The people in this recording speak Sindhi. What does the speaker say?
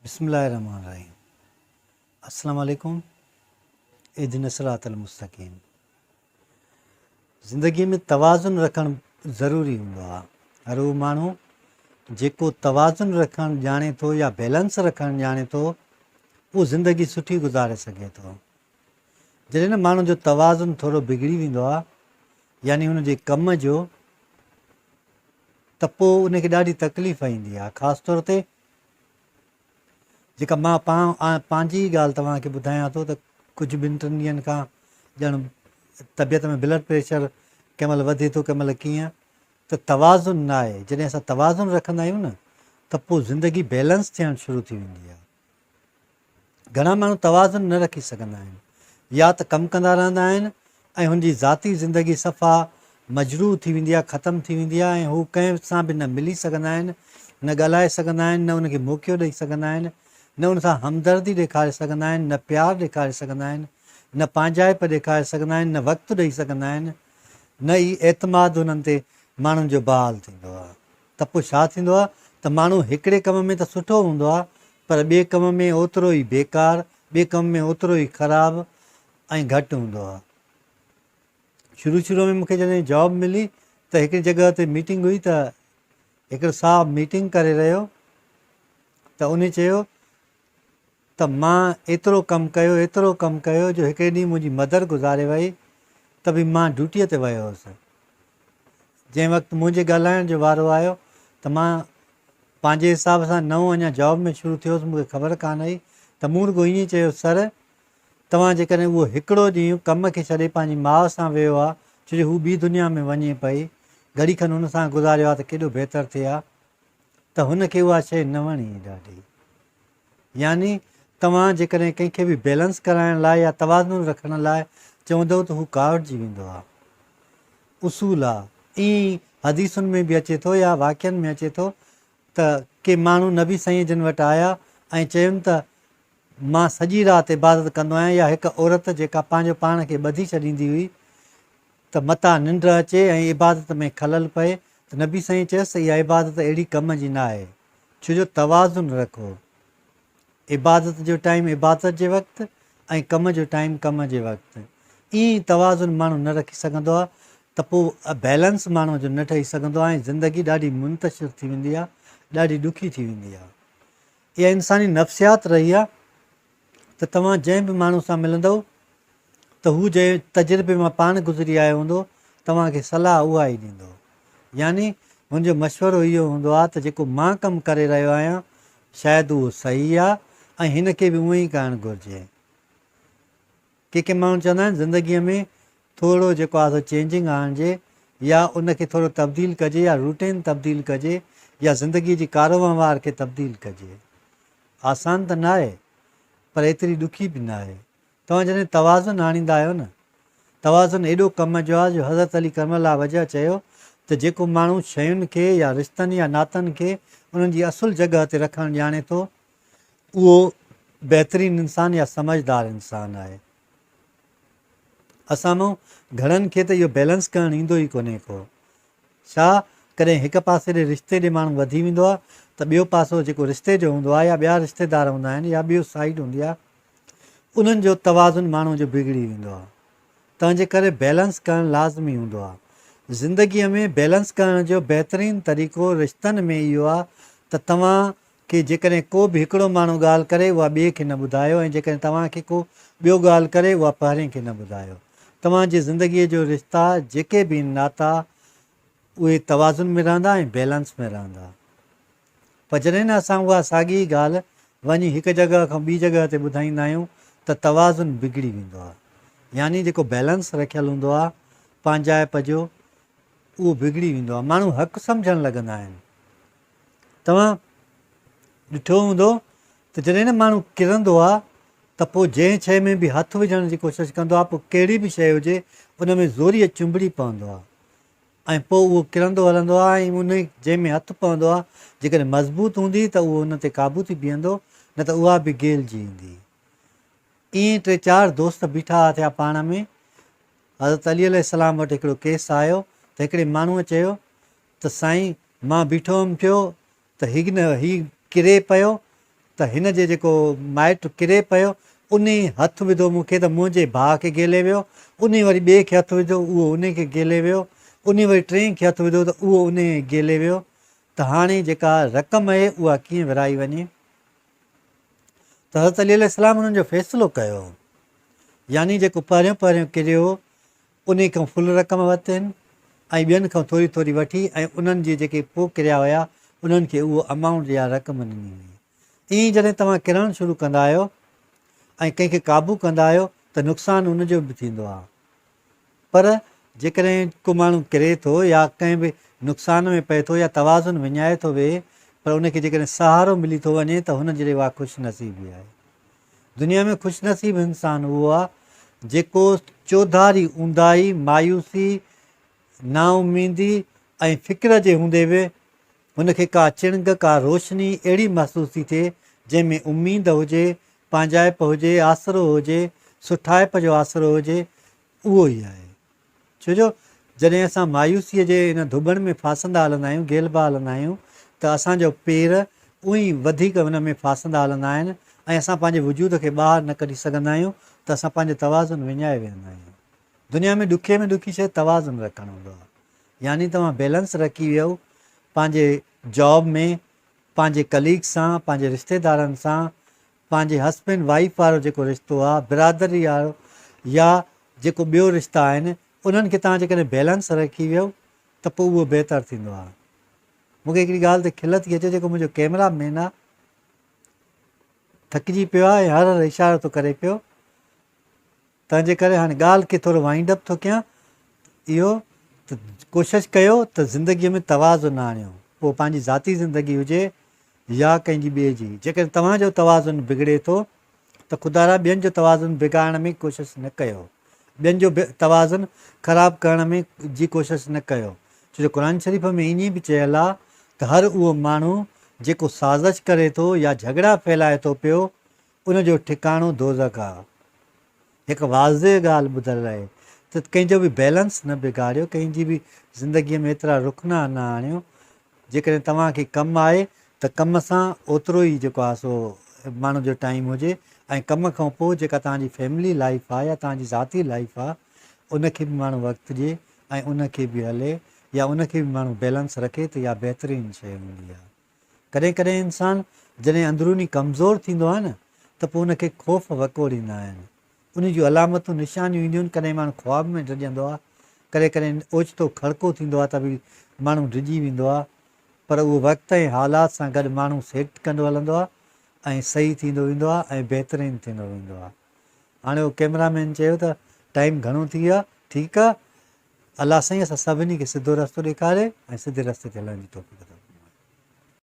بسم الله الرحمن الرحيم السلام عليڪم اهدنا الصراط المستقيم زندگي ۾ توازن رکڻ ضروري هوندو آهي هر اهو ماڻهو جيڪو توازن رکڻ ڄاڻي ٿو يا بيلنس رکڻ ڄاڻي ٿو اهو زندگي سٺي گذاري سگهي ٿو جڏهن نه ماڻهو جو توازن ٿورو بگڙي ويندو آهي يعني هن جي ڪم جو ته پوء ان کي ڏاڍي تڪليف ايندي آهي خاص طور تي جيڪا مان پنهنجي ئي ڳالهه توهان کي ٻڌايان ٿو ته ڪجهه ٻن ٽن ڏينهن کان ڄڻ طبيعت ۾ بلڊ پريشر ڪنهن مهل وڌي ٿو ڪنهن مهل ڪيئن ته توازن نه آهي جڏهن اسان توازن رکندا آهيون نه ته پوء زندگي بيلنس ٿيڻ شروع ٿي ويندي آهي. گهڻا ماڻهو توازن نه رکي سگهندا آهن. يا ته ڪم ڪندا رهندا آهن ۽ هن جي ذاتي زندگي صفا مجروح ٿي ويندي آهي، ختم ٿي ويندي آهي ۽ هو ڪنهن سان به نه ملي سگهندا آهن، نه ڳالهائي سگهندا آهن، نه ان کي موقعو ڏئي سگهندا آهن، نه ان سان همدردي ڏيکاري سگهندا آهن، نه پيار ڏيکاري سگهندا آهن، نه پنهنجائپ ڏيکاري سگهندا آهن، نه وقت ڏئي سگهندا آهن، نه ئي اعتماد انهن تي ماڻهن جو بحال ٿيندو آهي. ته پوء ڇا ٿيندو آهي ته ماڻهو هڪڙي ڪم ۾ ته سٺو هوندو آهي پر ٻئي ڪم ۾ اوترو ئي بيڪار، ٻئي ڪم ۾ اوترو ئي خراب ۽ گهٽ هوندو آهي. شروع شروع ۾ مون کي جڏهن جاب ملي ته هڪڙي جڳهه تي ميٽنگ هئي ته هڪڙو صاحب ميٽنگ ڪري رهيو ته انهي چيو ته مان ايترو ڪم ڪيو ايترو ڪم ڪيو جو هڪڙي ڏينهن منهنجي مدر گذاري وئي ته به مان ڊيوٽيء تي ويو هوس. جنهن وقت منهنجي ڳالهائڻ جو وارو آيو ته مان پنهنجي حساب سان نئون اڃا جاب ۾ شروع ٿيو هوس مون کي خبر ڪانه هئي ته مون رڳو ائين چيو سر توهان جيڪڏهن اهو هڪڙو ڏينهن ڪم کي ڇڏي پنهنجي ماء سان ويو ها ڇو جو هو ٻي دنيا ۾ وڃي پئي گهڙي کن هن سان گذاريو ها ته ڪيڏو بهتر ٿئي ها ته هن کي اها شيء نه وڻي ڏاڍي. يعني توهان جيڪڏهن ڪنهن کي به بيلنس ڪرائڻ لاء يا توازن رکڻ لاء چوندؤ ته هو ڪاوڙجي ويندو آهي. اصول آهي. ائين ئي حديثن ۾ به اچي ٿو يا واقعن ۾ اچي ٿو ته ڪي ماڻهو نبي سائين جن وٽ آيا ۽ چين ته مان سڄي رات عبادت ڪندو آهيان يا هڪ عورت جيڪا پنهنجو پاڻ کي ٻڌي ڇڏيندي هئي ته متان ننڊ اچي ۽ عبادت ۾ خلل پئي ته نبي سائين چيس ته اها عبادت اهڙي ڪم جي نه آهي ڇو جو توازن رکو عبادت جو ٽائيم عبادت جي وقت ۽ ڪم جو ٽائيم ڪم جي وقت ائين ئي توازن ماڻهو نه رکي سگهندو آهي ته پوء بيلنس ماڻهو جو نه ٺهي سگهندو آهي ۽ زندگي ڏاڍي منتشر ٿي ويندي آهي ڏاڍي ڏکي ٿي ويندي آهي اها انساني نفسيات رهي آهي ته توهان جنهن به ماڻهو سان ملندؤ ته هو جنهن تجربي مان پاڻ گذري آيو هوندو، توهان کي صلاح اها ئي ڏيندو. يعني هن جو مشورو اهو هوندو آهي ته جيڪو مان ڪم ڪري رهيو آهيان، شايد اهو صحيح آهي ۽ هن کي به اونئين ئي ڪرڻ گهرجي. ڪي ڪي ماڻهو چوندا آهن زندگيء ۾ ٿورو جيڪو آهي سو چينجنگ آڻجي يا ان کي ٿورو تبديل ڪجي يا روٽين تبديل ڪجي يا زندگيء جي ڪاروهنوار کي تبديل ڪجي. آسان ته ناهي پر ايتري ڏکي به ناهي. توهان جڏهن توازن آڻيندا آهيو نه، توازن ايڏو ڪم جو آهي جو حضرت علي ڪرم الله وجهه چيو ته جيڪو ماڻهو شين کي يا رشتن يا ناتن کي انهن جي اصل جڳهه تي رکڻ ڄاڻي ٿو اهو بهترين انسان يا سمجهدار انسان آهي. اسان مان گهڻن کي ته اهو بيلنس ڪرڻ ايندو ئي ڪونهي ڪو. ڇا ڪڏهن هڪ پاسي ڏي رشتي ڏي ماڻهو وڌي ويندو آهي ته ٻيو پاسو جيڪو رشتي جو هوندو آهي يا ٻيا رشتيدار هوندا آهن يا ٻيو سائيڊ هوندي آهي انهن جو توازن ماڻهو جو بگڙي ويندو آهي تنهن جي ڪري بيلنس ڪرڻ لازمي هوندو آهي. زندگيء ۾ بيلنس ڪرڻ جو بهترين طريقو رشتن ۾ اهو آهي ته توهان کي جيڪڏهن ڪو به هڪڙو ماڻهو ڳالهه ڪري اها ٻئي کي نه ٻڌايو ۽ جيڪڏهن توهان کي ڪو ٻيو ڳالهه ڪري اها پهرين کي نه ٻڌايو. توهان جي زندگيء جو رشتا جيڪي به آهن ناتا اهي توازن ۾ رهندا ۽ بيلنس ۾ رهندا. پر جڏهن نه اسان اها ساڳي ئي ڳالهه وڃي هڪ جڳهه کان ٻي جڳهه تي ٻڌائيندا آهيون ته توازن بگڙي ويندو آهي. يعني جيڪو بيلنس رکيل هوندو آهي پنهنجائپ جو اهو بگڙي ويندو آهي. ماڻهو حق سمجهڻ لڳندا آهن. توهان ڏٺو هوندو ته جڏهن نه ماڻهو ڪرندو آهي ته پوء جنهن شيء ۾ به هٿ وجهڻ جي ڪوشش ڪندو آهي پوء ڪهڙي به شيء هجي ان ۾ زوريء چنبڙي پوندو آهي ۽ پوء اهو ڪرندو هلندو آهي ۽ ان جنهن ۾ هٿ پوندو آهي جيڪڏهن مضبوط هوندي ته اهو ان تي قابو ٿي بيهندو نه ته اها به گيلجي ايندي. ائين ٽي چار دوست بيٺا ٿيا پاڻ ۾ حضرت علي عليه السلام وٽ هڪڙو ڪيس آيو ته هڪڙي ماڻهوء چيو ته سائين مان بيٺو هيم پيو ته هي نه هي ڪري پيو ته هن جي جيڪو مائٽ ڪري پيو انهي هٿ وڌو مون کي ته منهنجي ڀاء کي گهيلي ويو، انهي وري ٻئي کي هٿ وڌو اهو انهي کي گهيلي ويو، انهي وري ٽئين کي هٿ وڌو ته اهو انهي کي گهيلي ويو ته هاڻي جيڪا رقم اهي اها ڪيئن ورهائي وڃي؟ ته حضرت علي عليه السلام انهن جو فيصلو ڪيو يعني جيڪو پهريون پهريون ڪريو انهي کان فل رقم ورتين ۽ ٻين کان ٿوري ٿوري وٺي ۽ انهن جي جيڪي پوء ڪريا هيا انهن کي اهو امائونٽ يا رقم ڏني وئي. ائين جڏهن توهان ڪرڻ شروع ڪندا آهيو ۽ ڪنهن کي قابو ڪندا آهيو ته نقصان ان جو به ٿيندو آهي. پر جيڪڏهن ڪو ماڻهو ڪري ٿو يا ڪنهن به نقصان ۾ پئي ٿو يا توازن وڃائي ٿو ويهي پر ان کي جيڪڏهن سهارو ملي ٿو وڃي ته هن جي اها خوش نصيبي آهي. دنيا ۾ خوش نصيب انسان اهو آ جيڪو چوڌاري اونداهي، مايوسي، نااميدي ۽ فڪر جي هوندي به هن کي ڪا چڻگ، ڪا روشني اهڙي محسوس ٿي ٿئي جنهن ۾ اميد هجي، پنهنجائپ هجي، آسرو هجي، سٺائپ جو آسرو هجي، اهو ئي آهي. ڇو جو جڏهن اسان مايوسيء جي ان ڌٻڻ ۾ ڦاسندا هلندا آهيون، گهيلبا هلندا آهيون ته اسان جو پير اونهي وڌيڪ ان ۾ ڦاسندا هلندا آهن ۽ اسان پنهنجي وجود کي ٻاهر نه ڪڍي سگهندا آهيون ته اسان پنهنجو توازن وڃائي ويهندا آهيون. دنيا ۾ ڏکي ۾ ڏکي شيء توازن رکڻ هوندو آهي. يعني توهان بيلنس رکي ويهو پنهنجي جاب ۾، پنهنجي ڪليگ سان، پنهنجي رشتيدارن سان، پنهنجي هسبينڊ وائيف وارو جيڪو رشتو آ، برادري وارو يا جيڪو ٻيو رشتا آهن انهن کي توهان جيڪڏهن بيلنس رکي ويو ته پوء اهو بهتر ٿيندو آ. مون کي هڪڙي ڳالهه تي کل ٿي اچي جيڪو منهنجو ڪيمرا مين آ ٿڪجي پيو آ ۽ هر هر اشارو ٿو ڪري پيو. تنهن جي ڪري هاڻي ڳالهه کي ٿورو وائنڊ اپ ٿو ڪيان اهو ته ڪوشش ڪيو ته زندگيء ۾ توازن آڻيو پوء پنهنجي ذاتي زندگي هجي يا ڪنهن جي ٻئي جي جيڪڏهن توهان جو توازن بگڙي ٿو ته خدارا ٻين جو توازن بگاڙڻ ۾ ڪوشش نه ڪيو ٻين جو توازن خراب ڪرڻ ۾ جي ڪوشش نه ڪيو ڇو جو قرآن شريف ۾ ائين به چيل آ ته هر اهو ماڻهو جيڪو سازش ڪري ٿو يا جهڳڙا ڦهلائي ٿو پيو ان جو ٺڪاڻو دوزخ آ. هڪ واضح ڳالهه ٻڌل آهي ته ڪنهن جو به بيلنس نه بگاڙيو، ڪنهن جي به زندگيء ۾ ايترا رخنا نه آڻيو. جيڪڏهن توهان کي ڪم آهي ته ڪم سان اوترو ئي جيڪو آهي سو ماڻهو جو ٽائيم هجي ۽ ڪم کان پوء جيڪا توهان جي فيملي لائيف آهي يا توهان جي ذاتي لائيف آهي ان کي به ماڻهو وقت ڏئي ۽ ان کي به هلي يا ان کي به ماڻهو بيلنس رکي ته اها بهترين شيء هوندي آهي. ڪڏهن ڪڏهن انسان جڏهن اندروني ڪمزور ٿيندو آهي نه ته پوء ان کي خوف وڪوڙيندا آهن. ان جون علامتون نشانيون اينديون آهن ڪڏهن ماڻهو خواب ۾ ڊڄندو آهي، ڪڏهن ڪڏهن اوچتو کڙڪو ٿيندو آهي ته به ماڻهو ڊڄي ويندو آهي پر اهو وقت ۽ حالات سان گڏ ماڻهو سيٽ ڪندو هلندو آهي ۽ صحيح ٿيندو ويندو آهي ۽ بهترين ٿيندو ويندو آهي. هاڻي اهو ڪئميرا مين چيو ته ٽائيم گهڻو ٿي ويو آهي ٺيڪ آهي الله سائين اسان سڀني کي سڌو رستو ڏيکاري ۽ سڌي رستي تي هلڻ جي توفيق عطا.